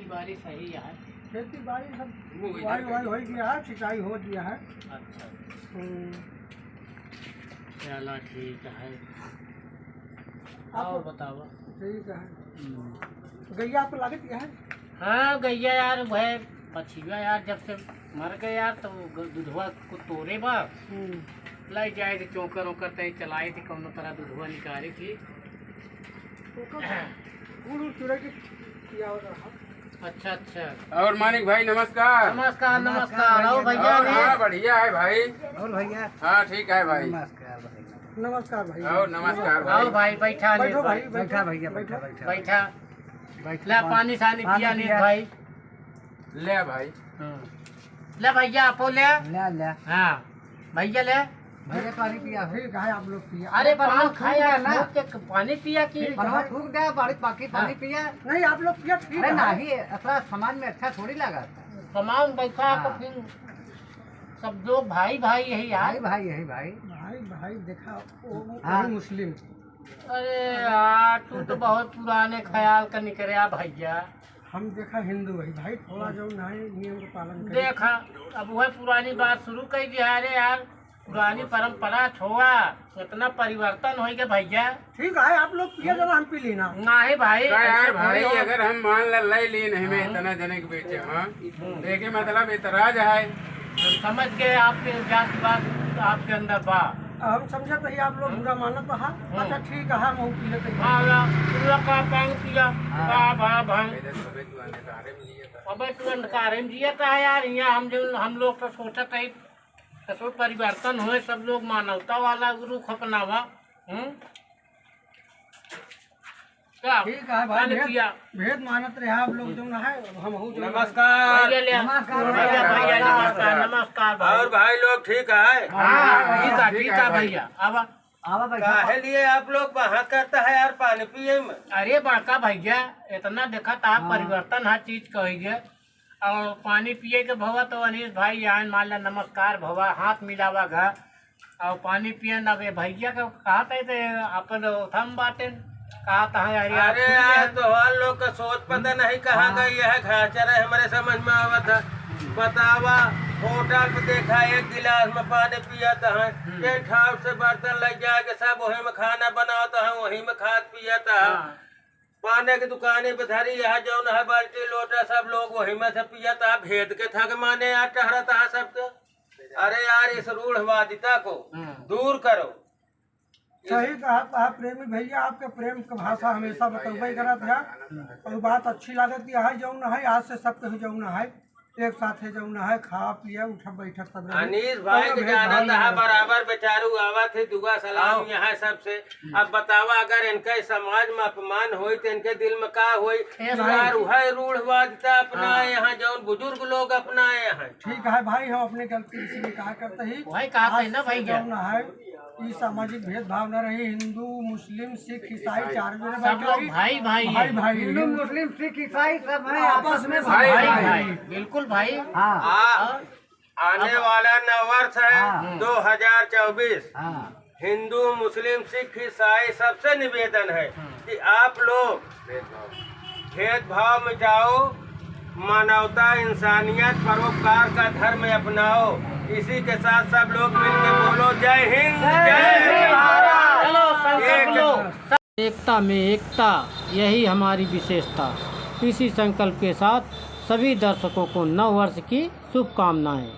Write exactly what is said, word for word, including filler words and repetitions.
बारी सही है। खेती बारी सब वो हो बुआई गया। उआई हो गया है, सिंचाई हो गया है। अच्छा, अच्छा। हम्म। चला ठीक है। आप और बतावा। ठीक है। हम्म। गैया आपको लागत क्या है? हाँ, गैया यार, वह पछिया यार, जब से मर गए यार, तो वो ग-, दुधवा को तोरे बा। हम्म। लाई जाए थे चौकर ओकर तय चलाए थे, कौनो तरह दुधवा निकाले थी। ओकर गुड़ उड़ चुरा के पियावत रहा। अच्छा, अच्छा। और मानिक भाई, नमस्कार। नमस्कार, नमस्कार नमस्कार। भैया। और भैया और ने? हाँ, बढ़िया है भाई। और भैया? हाँ, ठीक है भाई। नमस्कार भाई। नमस्कार भैया। और नमस्कार भाई। आओ भाई, बैठा ले बैठो भाई। भाई, बैठो। बैठा भैया, बैठो। बैठा भैया। बैठा। बैठ ले, पानी। पानी सानी पानी पिया ले पिया। भाई। ले भाई। हाँ। ले भैया, आपो ले। ले, ले। हाँ, भैया ले। भैया, पानी पिया हो। ठीक है, आप लोग पिया। अरे, पान पान खाया, खाया ना। थूक के पानी पिया कि ठीक है। पान थूक दे, बाकी पानी हाँ। पिया। नहीं, आप लोग पिया, ठीक अरे, है। नहीं, ऐसा समाज में अच्छा थोड़ी लगा था। समाज में बैठा है तो हाँ। फिर सब लोग भाई, भाई यही यार। भाई, भाई यही भाई। भाई, भाई देखा, वो, वो हाँ। वही मुस्लिम। अरे यार, तू तो बहुत पुराने ख्याल का निकरे भैया। हम देखा हिंदू है भाई, थोड़ा जो ना है नियम का पालन करें। देखा, अब वह पुरानी बात शुरू कर दिया। अरे यार, पुरानी परंपरा छोड़ा, इतना परिवर्तन हो गया भैया। ठीक है, आप लोग पिया जरा, हम पी लेना। नहीं भाई, का यार ऐसे थोड़ी भाई, हो। अगर हम मान ला ले ली नहीं में हाँ। इतना जने के बीच, हाँ, हम्म। देखे मतलब एतराज है। हम समझ गए आपके जातिवाद आपके अंदर बा। हम समझत रही आप लोग बुरा मानत रहा। हम्म। अच्छा ठीक है, हम पी लेते हैं। हाँ, ला, पूरा का पानी पिया। हाँ। बा, बा, भांग। अबे तू अंधकारे में जियत है यार, यहाँ हम जो, हम लोग तो सोचत रही, तो सब परिवर्तन होए, सब लोग मानवता वाला रुख अपनावा। हम्म? क्या? ठीक है भाई, पानी भेद, पिया। भेद मानत रहे आप लोग जो ना है, हम हो जो ना है। नमस्कार। भैया ले। नमस्कार भैया, भैया, भैया, नमस्कार, नमस्कार। नमस्कार भाई। और भाई लोग ठीक है? हाँ, हाँ, ठीक है, ठीक है ठीक है भाई। भैया। अब आवा भाई, काहे लिए आप लोग बहात करता है यार पानी पिए में? अरे बड़का भैया, इतना देखा था हाँ। परिवर्तन हर चीज का हो गया। और पानी पिए के भवा तो अनीस भाई आन मान ला, नमस्कार भवा, हाथ मिलावा घा। और पानी पिए ना बे भैया के कहा था ते अपन उठम बातें कहा था यार, यार अरे सुन यार, ले। तोहार लोग का सोच पता नहीं कहाँ हाँ। गई है, घाचर है, हमारे समझ में आवत है। बतावा, होटल पे देखा एक गिलास में पानी पियत है, हम्म। टेंट हाउस से बर्तन ले जाके सब वही में खाना बनावत है, वही में खात पियत है। हाँ। पानी की दुकाने पे धरी है, जौन है बाल्टी लोटा, सब लोग वही में से पियत है, भेद के थक माने यार टहरत है सबके। अरे यार, इस रूढ़वादिता को हम्म। दूर करो। सही कहा, कहा प्रेमी भैया, आपके प्रेम के भाषा हमेशा बतौबे करत है। और बात अच्छी लागत है, जौन है, आज से सब केहू जौन है, एक साथ है, जौन है, खा पिया, उठा बैठक सब रहे। अनीस भाई कौनो के भेदभाव जानत नहीं है, रहता। बराबर बेचारू आवत है, दुआ सलाम हाँ। यहाँ सबसे। हम्म। अब बतावा, अगर इनके समाज में अपमान होई, तो इनके दिल में का होई? इस बार वह रूढ़वादिता अपनाए हाँ। हैं, जौन बुजुर्ग लोग अपनाए हैं। ठीक है भाई, हम अपने गलती से स्वीकार करते ही वही कहा आज है ना से भैया। जौन है, ई सामाजिक भेदभाव न रही, हिंदू, मुस्लिम, सिख, ईसाई, चार जने सब बैठे लोग ही। भाई, भाई भाई, हैं। भाई हिंदू, हैं। मुस्लिम, सिख, ईसाई सब हैं, आपस आपस में में सब भाई, भाई भाई। हैं। बिल्कुल भाई। हाँ। आ, और आने अब वाला नव वर्ष है हाँ। दो हज़ार चउबीस। हाँ। हिंदू, मुस्लिम, सिख, ईसाई सबसे निवेदन है हम्म। कि आप लोग भेदभाव मिटाओ, मानवता, इंसानियत, परोपकार का धर्म अपनाओ। इसी के साथ सब लोग मिलके बोलो, जय हिंद, जय जय हिंद। भारत। चलो, संकल्प एक लो। एकता में एकता, यही हमारी विशेषता। इसी संकल्प के साथ सभी दर्शकों को नव वर्ष की शुभकामनाएं।